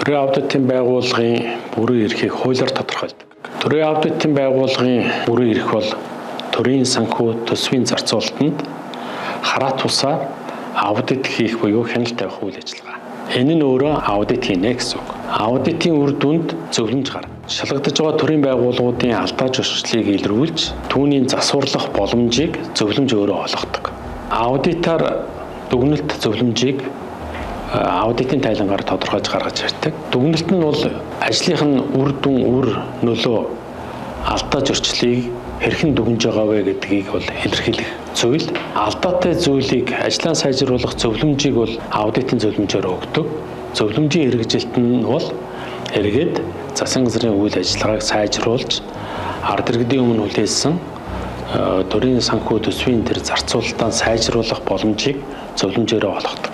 Төрийн аудитын байгууллагын бүрэн эрхийг хуулиар тодорхойлдог. Төрийн аудитын байгууллагын бүрэн эрх бол төрийн санхүү төсвийн зарцуулалтанд хараат тусаар аудит хийх буюу хяналт тавих үйл ажиллагаа. Энэ нь өөрөө аудит хийнэ гэсэн үг. Аудитын үр дүнд зөвлөмж гарна. Шалгагдаж байгаа төрийн байгууллагуудын алдаа зуршлыг илрүүлж, түүний засварлах боломжийг зөвлөмж өөрөө олгодог. Аудитаар дүгнэлт зөвлөмжийг аудитын тайлангаар тодорхойлж гаргаж ирдэг. Дүгнэлт нь бол ажлынх нь үр дүн, үр нөлөө, алдаа зөрчлийг хэрхэн дүгнж байгаа вэ гэдгийг бол илэрхийлэх зүйл. Алдаатай зүйлийг ажлаа сайжруулах зөвлөмжийг бол аудитын зөвлөмжөөр өгдөг. Зөвлөмжийн хэрэгжилт нь бол эргээд засгийн газрын үйл ажиллагааг сайжруулж, ард иргэдийн өмнө хүлээсэн төрийн санхүү төсвийн тэр зарцуулалтаа сайжруулах боломжийг зөвлөмжөөрөө олгодог.